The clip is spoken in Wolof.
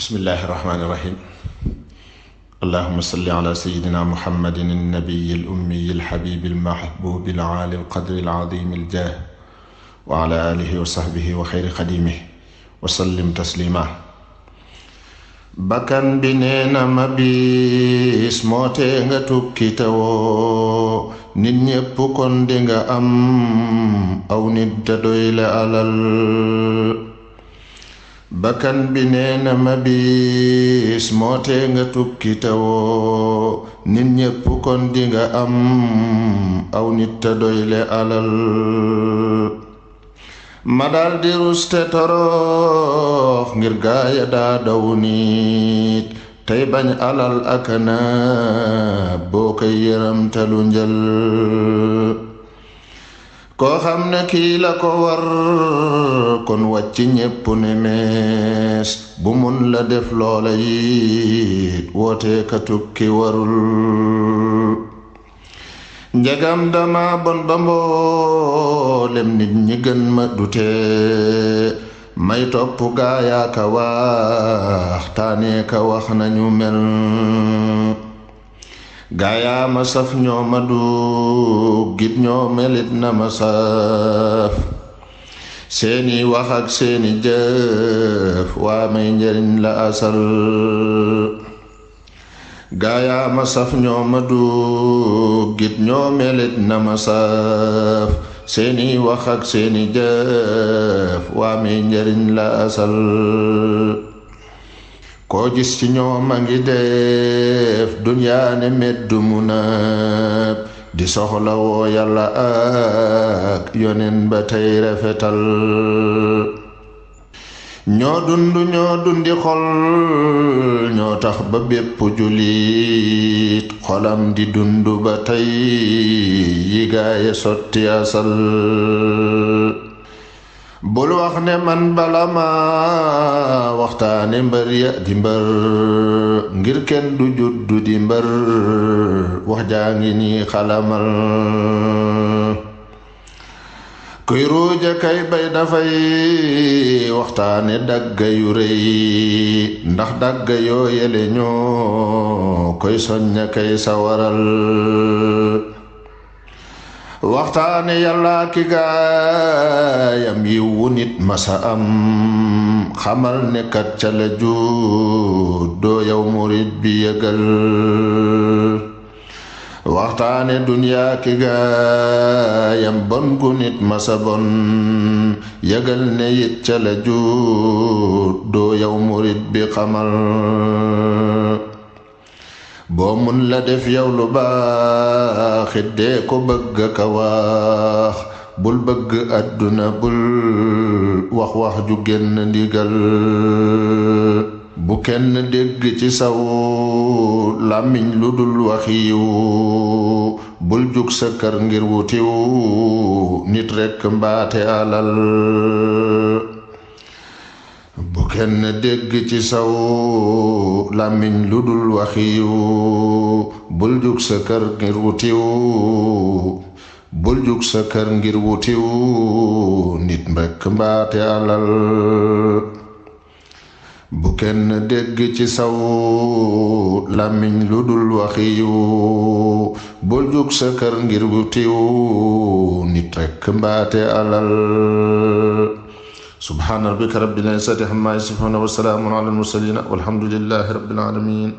bismillahi irrahmani irrahim allahuma salli ala sayidina muhammadin alnabiyi alummiyi alxabibi almahbubi alaali alqadri alazimi aljah wa ala alihi wa sahbihi wa xayri xadimih wa sallim taslima bakkan bi neena ma bis moo tee nga tukki tawoo nit ñépp kon di nga am aw nit da doy la alal bakkan bi neena ma bis moo tee nga tukki tawoo nit ñépp kon di nga am aw nit ta doy le alal ma dal di ruste torox ngir gaaya daa daw nit tey bañ alal akana boo koy yëramtalu njël koo xam ne kii la ko war kon wàcc ñépp ne mees bu mun la def loola yit woote ka tukki warul njagam dama bon ba mboolem nit ñi gën ma dute may topp gaayaaka wax taane ka wax nañu mel gaayaa ma saf ñoo ma dug git ñoo melit na ma saf seeni wax ak seeni jëf waa may njariñ la asal gaayaa ma saf ñoo ma dug git ñoo melit na ma saf seeni wax ak seeni jëf waa may njariñ la asal koo gis ci ñoom a ngi def dunyaane meddu mu nëb di soxla woo yàlla ak yonen ba tey rafetal ñoo dundi xol ñoo tax ba bépp julit xolam di dund ba tey yi gaaye sotti asal bul wax ne man bala ma waxtaane mbër ya di mbër ngir kenn du juddu di mbër wax jaa ngi nii xalamal kuy ruuja kay bay dafay waxtaane dagga yu rëy ndax dagga yoo yele ñoo koy soñña kay sawaral waxtaane yàlla ki gaayam yi wu nit masa am xamal ne kat ca la juddoo yow murit bi yëgal waxtaane duniyaa ki gaayam bon gu nit masa bon yëgal ne it ca la juddoo yow murit bi xamal boo mun la def yow lu baax it dee ko bëgg ka wax bul bëgg àdduna bul wax ju génn ndigal bu kenn dégg ci saw làmmiñ lu dul waxiiw bul jug sa kër ngir wutiw nit rekk mbaate alal bu kenn dégg ci saw làmmiñ lu dul waxiiw bul jug sa kër ngir wutiw bul jug sa kër ngir wutiw nit rekk mbaate alal bu kenn dégg ci saw làmmiñ lu dul waxiiw bul jug sa kër ngir wutiw nit rekk mbaate alal subhaana rabbika rabbil izzati ammaa yasifuun wa salaamun alal mursaliin walhamdulillaahi rabbil aalamiin